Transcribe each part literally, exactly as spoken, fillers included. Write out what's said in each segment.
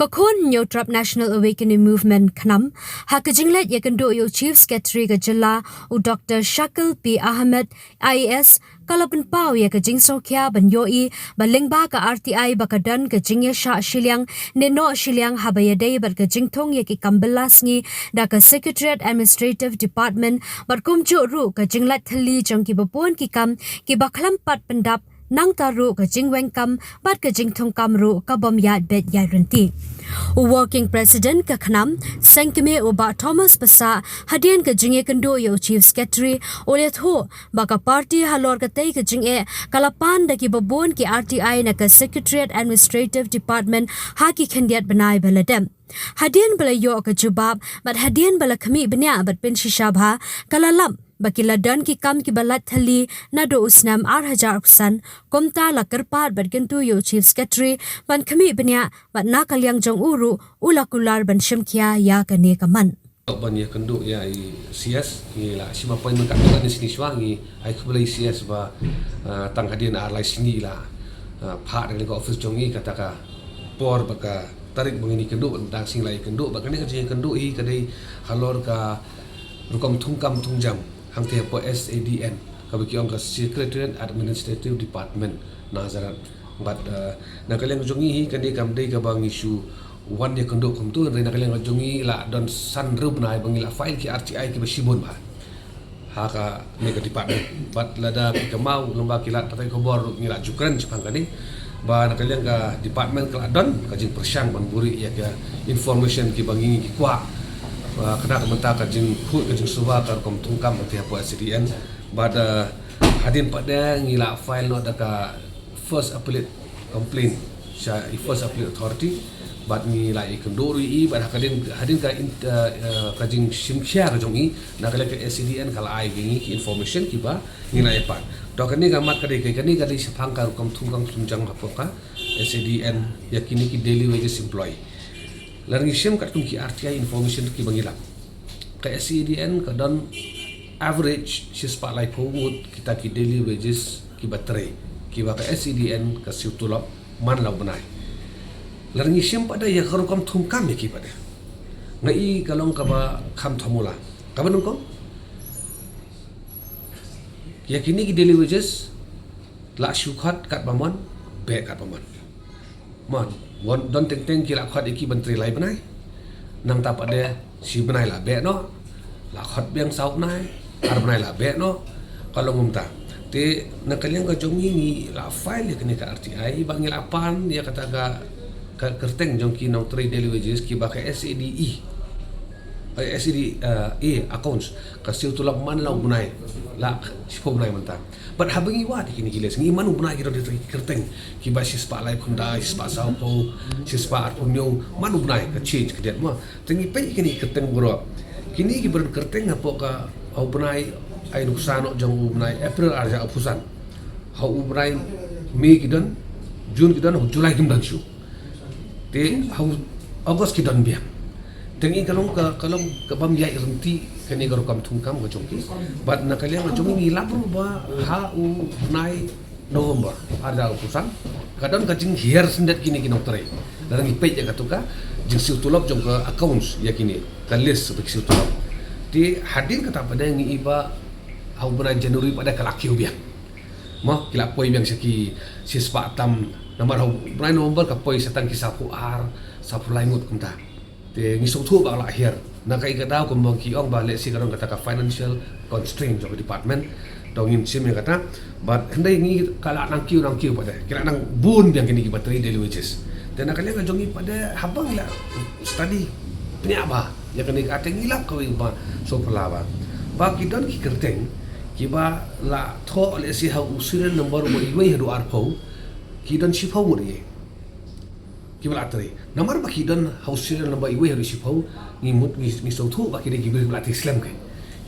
Ka Khun Hynñiewtrep National Awakening Movement, KHNAM, ha ka jingleit ïakynduh ïa u Chief Secretary ka jylla, u Doctor Shakil P Ahmed, I A S, ka la pynpaw ïa ka jingsngewkhia ban ïohi ba lyngba ka R T I ba ka don ka jingïashah shiliang ne noh shiliang haba ïadei bad ka jingthung ïa ki kam bylla sngi da ka Secretariat Administrative Department bad kumjuh ruh ka jinglait thylli jong kiba bun ki kam kiba khlem pat pyndap, nangta ruh ka jingweng kam bad ka jingthung kam ruh ka bym ïaid beit ïaid ryntih. U Working President ka KHNAM, Seng Kmie u Bah Thomas Passah, hadien ka jingïakynduh ïa u Chief Secretary, u la ïathuh ba ka party halor katei ka jingeh ka la pan da kiba bun ki R T I na ka Secretariat Administrative Department ha ki khyndiat bnai ba la dep. Hadien ba la ïoh ka jubab bad hadien ba la khmih bniah bad pynshisha bha, ka la lap ba ki la don ki kam kiba lait thylli naduh u snem ar hajar arphew san, kumta la kyrpad bad kyntu ïa u Chief Secretary ban khmih bniah bad na ka liang jong u ruh u la kular ban shim khia ïa kane ka mon. Ban ïakynduh ïa i C S, ngi la shim appointment katto katne sngi shuwa, ngi ai khublei C S ba, ah, tang hadien ar lai sngi la, ah, phah da ka office jong ngi kata ka por bad ka tarik ba ngin ïakynduh, bad tang sngi la ïakynduh, bad kane ka jingïakynduh hi ka dei halor ka rukom thungkam thungjam hangtei hapoh S A D N, kaba ki ong ka Secretariat Administrative Department, Nazareth. Bad, eh, na ka liang jong ngi hi, kane kam dei kaba ngi shu wan ïakynduh kumto, hynrei na ka liang jong ngi la don san hynriew bnai ba ngi la file ki R T I kiba shibun bha ha kane ka department. Bad lada phi kynmaw, lyngba ki lad pathai khubor ngi la ju kren shaphang kane, ba na ka liang ka department ka la don ka jingpyrshang ban buhrieh ïa ka information kiba ngi ngi kwah. Ba kata ka mynta ka jingkhuid ka jingsuba ka rukom thungkam hangtei hapoh S A D N. Bad, eh, hadien pat de ngi la file noh da ka First Appellate Complaint sha i First Appellate Authority. Bad ngi la ïakynduh ruh ïa i, bad hadien, hadien ka in-, eh, eh, ka jingshim khia ka jong i, na ka liang ka S A D N ka la ai ïa ngi ki information kiba ngi la ïa pan. To kane ka mat ka dei ka, kane ka dei shaphang ka rukom thungkam thungjam hapoh ka S A D N ïa kine ki daily wages employee. Lada ngi shim katkum ki R T I information kiba ngi lap, ka S A D N ka don average shispah laiphew ngut kita ki daily wages kiba trei, kiba ka S A D N ka siew tulop man la u bnai. Lada ngi shim pat de ïa ka rukom thungkam ïa ki pat de, nga i ka long kaba kham thom u la, kaba nyngkong, ïa kine ki daily wages, la shu khot katba mon, beh katba mon. Mon, don teng teng ki la khot ïa ki ban trei lai bnai. Nangta pat de shi bnai la beh noh, la khot biang saw bnai, ar bnai la beh noh, ka long kumta. Te na ka liang ka jong ngi, ngi la file ïa kane ka R T I ba ngi la pan ïa kata ka, ka kyrteng jong ki nongtrei daily wages kiba ka S A D E, eh, S A D, eh, A accounts, ka siew tulop man la u bnai, la shiphew bnai mynta. Bad haba ngi wad ïa kine ki list, ngi man u bnai ki don ki kyrteng kiba shispah laiphew khyndai, shispah sawphew, shispah arphew hynñiew, man u bnai ka change ka date mo. Te ngi peit ïa kine ki kyrteng baroh. Kine kiba don kyrteng hapoh ka, ha u bnai ai nuksa noh jong u bnai April ar hajar arphew san. Ha u bnai May ki don, June ki don, ha u July kim don shuh. Te ha u August ki don biang. Te ngi ka long ka, ka long ka bym ïaid ryntih kane ka rukom thungkam ka jong ki. Bad na ka liang ka jong ngi, ngi lap ruh ba ha u bnai November ar hajar arphew san ka don ka jinghiar syndet kine ki nongtrei. Lada ngi peit ïa kato ka jingsiew tulop jong ka accounts ïa kine, ka list ba ki siew tulop. Te hadien kata pat de ngi i ba ha u bnai January pat de ka la kiew biang. Mo, ki la poi biang sha ki shispah tam, namar ha u bnai November ka poi sha tang ki sawphew ar, sawphew lai ngut kumta. Te ngi sngewthuh ba ka la hiar. Na kaei ka daw kumba ki ong ba lehse ka don kata ka financial constraint jong ka department. To ngin shim ïa kata. Bad hynrei ngi ka la nang kiew nang kiew pat de, ki la nang bun biang kine kiba trei daily wages. Te na ka liang ka jong ngi pat de, haba ngi la study bniah bha ïa kane ka, te ngi lap kawei ba sngewphylla bha ba ki don ki kyrteng kiba la thoh lehse ha u serial number uba iwei haduh arphew, ki don shiphew ngut ïa kiba la trei. Namar ba ki don ha u serial number iwei haduh shiphew, ngi mut, ngi, ngi sngewthuh ba ki dei ki briew kiba la trei slem kein,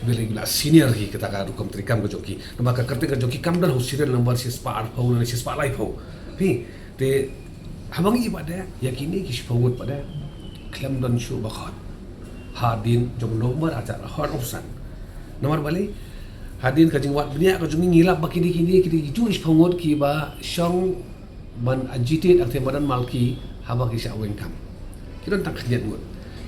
kiba la, kiba la senior hi kata ka rukom treikam ka jong ki. Namar ka kyrteng ka jong ki kam don ha u serial number shispah arphew ne shispah laiphew. Phi, te haba ngi i pat de, ïa kine ki shiphew ngut pat de khlem don shuh ba khot hadien jong November ar hajar arphew san. Namar balei? Hadien ka jingwad bniah ka jong ngi, ngi lap ba kine, kine, kine ki juh shiphew ngut kiba shong ban agitate, hangtei madan malki, haba ki shah weng kam. Ki don tang khyndiat ngut.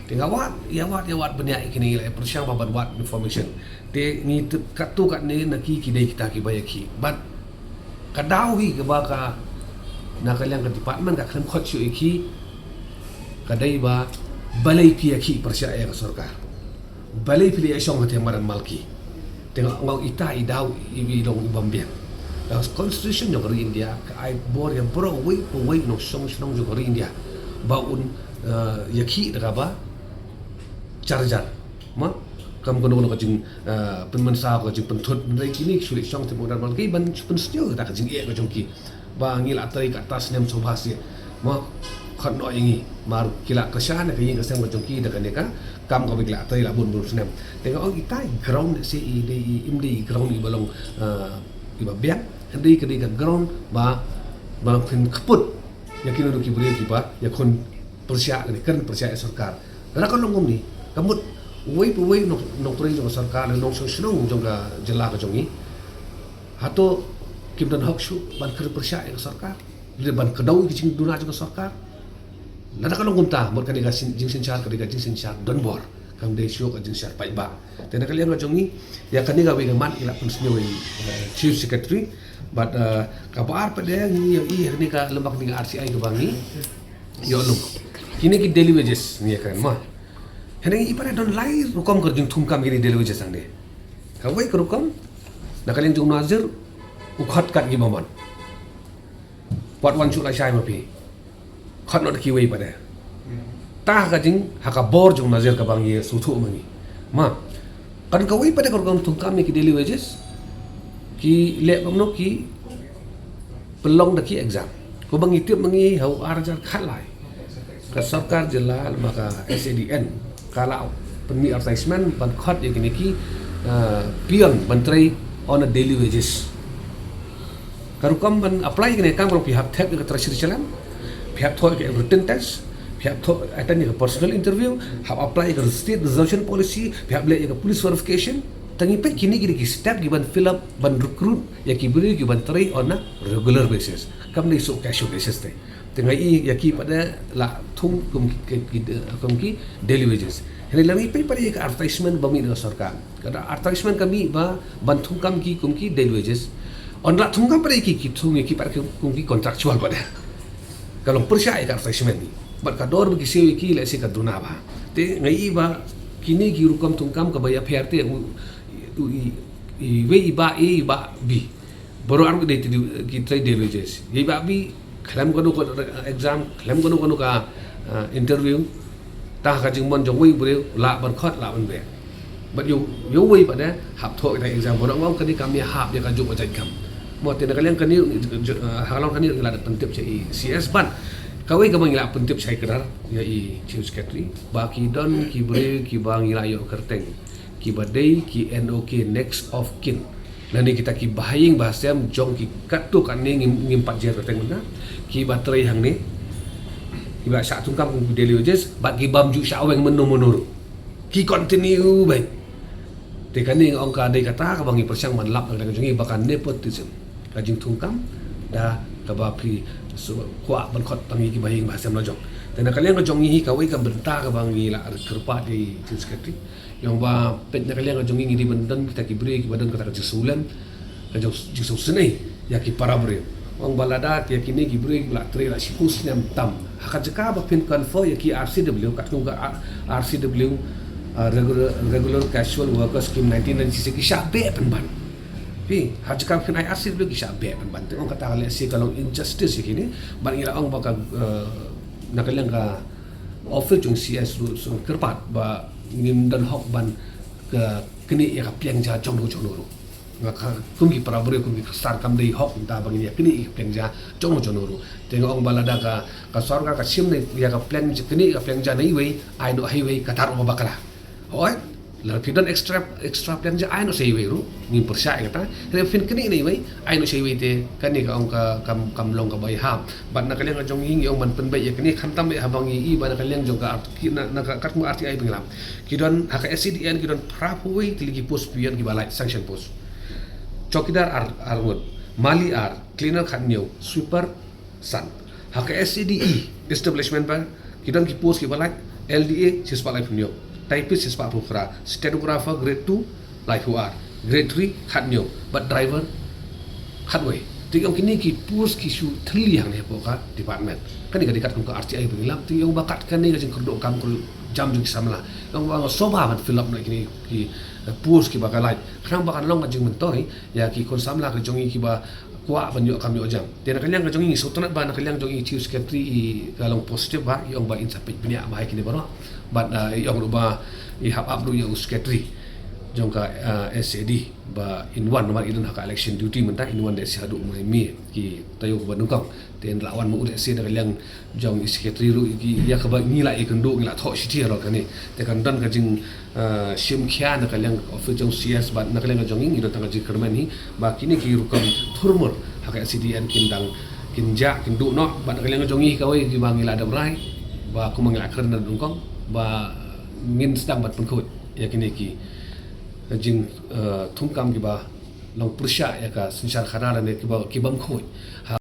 Te nga wad, ïa wad, ïa wad bniah ïa kine, ïa la pyrshang ba ban wad information. Te ngi tip katto katne na ki, ki dei kita kiba ïakhih. Bad ka daw hi kaba ka, na ka liang ka department ka khlem khot shuh ïa ki, ka dei ba balei phi ïakhih pyrshah ïa ka sorkar. Balei phi leit shong ha Madan Malki. Te nga ong ita i daw i, i long i bym biang. Ka constitution jong ka ri India ka ai bor ïa baroh uwei pa uwei u nongshong shnong jong ka ri India ba un, eh, ïakhih da kaba jar jar. Ma, kam kano kano ka jing, eh, pynmynsaw, ka jingpynthut, hynrei kine ki shu leit shong ha Madan Malki ban shu pynsngew kata ka jingeh ka jong ki. Ba ngi la trei katta snem sawphew snem. Ma, khot noh ïa ngi. Mar ki la kyrshan ïa ka ïing ka sem ka jong ki da kane ka kam kaba ki la trei la bun bun snem. Te nga ong ita i ground, lehse i dei i, im dei i ground iba long, eh, iba biang. Hynrei ka dei ka ground ba, ba phin kput ïa kino kino ki briew kiba ïakhun pyrshah, kane kren pyrshah ïa sorkar. Lada ka long kumne, ka mut uwei pa uwei u nong, nongtrei jong ka sorkar, u nongshong shnong jong ka jylla ka jong ngi, hato kim don hok shuh ban kren pyrshah ïa ka sorkar, lane ban kdew ïa ki jingduna jong ka sorkar? Lada ka long kumta, mut kane ka syn-, jingsynshar ka dei ka jingsynshar donbor, kam dei shuh ka jingsynshar paidbah. Te na ka liang ka jong ngi, ïa kane kawei ka mat ngi la pynsngew ïa i, eh, Chief Secretary. Bad, eh, kaba ar pat de ngi ïohi ïa kane ka lem bad kane ka R T I kaba ngi ïoh lum. Kine ki daily wages ngi ïa kren ma. Hynrei i pat de don lai rukom ka jingthungkam kine daily wages hangne. Kawei ka rukom, na ka liang jong u Nazir, u khot kat ki bymman. Wat wan shuh lashai ma phi. Khot noh da kiwei pat de. Te ha ka jing, ha ka bor jong u Nazir kaba ngi sngewthuh ma ngi. Ma, kan kawei pat de ka rukom thungkam ïa ki daily wages. Ki leh kumno, ki pynlong da ki exam. Kumba ngi tip ma ngi ha u ar hajar khatlai, ka sorkar jylla lem bad ka S A D N ka la pynmih advertisement ban khot ïa kine ki, eh, peon ban trei on a daily wages. Ka rukom ban apply ïa kane ka kam ka long phi hap thep ïa ka treasury challenge, phi hap thoh ïa ka written test, phi hap thoh, attend ïa ka personal interview, hap apply ïa ka state reservation policy, phi hap leh ïa ka police verification. Te ngi peit kine ki dei ki step kiban fill up ban recruit ïa ki briew kiban trei on a regular basis. Kam dei shuh casual basis te. Te nga i ïa ki pat de la thung kum ki, ki, ki, kum ki daily wages. Hynrei lada ngi peit pat de ïa ka advertisement ba mih na ka sorkar, ka advertisement ka mih ba ban thungkam ki kum ki daily wages. Ynda la thungkam pat de ïa ki, ki thung ïa ki pat de kum ki contractual pat de. Ka long pyrshah ïa ka advertisement. Bad ka dor ba ki siew ïa ki lehse ka duna bha. Te nga i ba kine ki rukom thungkam kaba ïapher te u, u, i, iwei i Bah A, i Bah B, baroh arngut ki dei, ki trei daily wages. Ïa i Bah B khlem kano ka exam, khlem kano kano ka, eh, interview. Te ha ka jingmon jong uwei u briew, lah ban khot, lah ban beh. Bad ïa u, ïa uwei pat de hap thoh ïa ka exam, baroh nga ong kane kam ïahap ïa ka juk ka jait kam. Mo, te na ka liang kane, eh, ha ka long kane ngi la da pyntip sha i C S bad kawei kaba ngi la pyntip sha i Kdar, ïa i Chief Secretary, ba ki don ki briew kiba ngi la ïoh kyrteng, kiba dei ki N O K, next of kin, lane kita ki bahaïing bahasem jong ki katto katne, ngim, ngim pat jer kyrteng mynta, kiba trei hangne, kiba shah thungkam kum ki daily wages bad ki bym ju shah weng mynno mynno ruh. Ki continue beit. Te kane nga ong ka dei kata kaba ngi pyrshang ban lap na ka liang jong ngi ba ka nepotism, ka jingthungkam da kaba phi kwah ban khot tang ïa ki bahaïing bahasem la jong. Te na ka liang ka jong ngi hi, kawei ka bynta kaba ngi la kyrpad ïa i Chief Secretary, ïa ong ba peit na ka liang ka jong ngi, ngi dei ban don kita ki briew kiba don kata ka jingsngewlem, ka jong, jingsngew sngewsynei ïa ki para briew. Ong ba lada ïa kine ki briew kiba la trei la shiphew snem tam, ha ka jaka ba phin confer ïa ki R C W, katkum ka R, R C W, uh, regular, regular casual worker scheme nineteen ninety-six, ki shah beh pynban. Phi, ha jaka ba phin ai R C W ki shah beh pynban. Te ong kata ka lehse ka long injustice ïa kine. Bad ngi la ong ba ka, uh, na ka liang ka office jong C S ruh sngewkyrpad ba ngim don hok ban ka knieh ïa ka pliang ja jong no jong no ruh. Nga ka, kum ki para briew, kum ki khastar, kam dei hok mynta ba ngin ïa knieh ïa ka pliang ja jong no jong no ruh. Te nga ong ba lada ka, ka sorkar ka shim ne ïa ka pliang ja, knieh ïa ka pliang ja na iwei, ai noh ha iwei, kata ruh ba bakla. Hooid, lada phi don extra, extra pliang ja, ai noh sha iwei ruh. Ngim pyrshah ïa kata. Lada phin knieh na iwei, ai noh sha iwei. Te kane ka ong ka kam, kam long kaba ïahap. Bad na ka liang ka jong ngi, ngi ong ban pynbeit ïa kane, khamtam ïa haba ngi i ba na ka liang jong ka R T I, na, na ka, katkum R T I ba ngi lam, ki don ha ka S C D N, ki don phra phew wei tylli ki post peon kiba lait, sanction post. Chowkidar ar, ar ngut, mali ar, cleaner khathynñiew, sweeper san. Ha ka S C D E establishment pat Ki don ki post kiba lait, L D A shispah laiphew hynñiew, typist shispah phew phra, stenographer grade two laiphew ar, grade three khathynñiew, bad driver khatwei. Te ong kine ki post ki shu thylli hangne hapoh ka department. Kane ka dei kat kum ka R T I ba ngi lam. Te ong ba kat kane ka jingkyrduh kam kyrduh jam jong ki samla. Ong ba nga sngewbha ban fill up na kine ki, eh, post kiba ka lait. Khnang ba kan long ka jingmyntoi ïa ki khun samla ka jong ngi kiba kwah ban ïoh kam ïoh jam. Te na ka liang ka jong ngi sngewtynnat ba na ka liang jong ngi Chief Secretary i ka long positive ba i ong ba in sa peit bniah ba ïa kine baroh. Bad, ah, i ong ruh ba i hap ap ruh ïa u Secretary jong ka, ah, S A D ba in wan namar i don ha ka election duty mynta, in wan da shi haduh mynta ki taïew ba nyngkong. Te in la wan ma u da shi na ka liang jong i Secretary ruh ïa kaba ngi la ïakynduh, ngi la thoh shithi halor kane. Te kan don ka jing, ah, shim khia na ka liang office jong C S bad na ka liang jong ngi, ngi don tang ka jingkyrmen hi ba kine ki rukom thurmur ha ka S C D N kin dang kin jah kin duh noh. Bad na ka liang jong ngi kawei kiba ngi la dep rai ba kumba ngi la kren na nyngkong ba ngin sdang ban pynkhuid ïa kine ki jing, eh, thungkam kiba long pyrshah ïa ka synshar khadar ne kiba, kibym khuid. Ha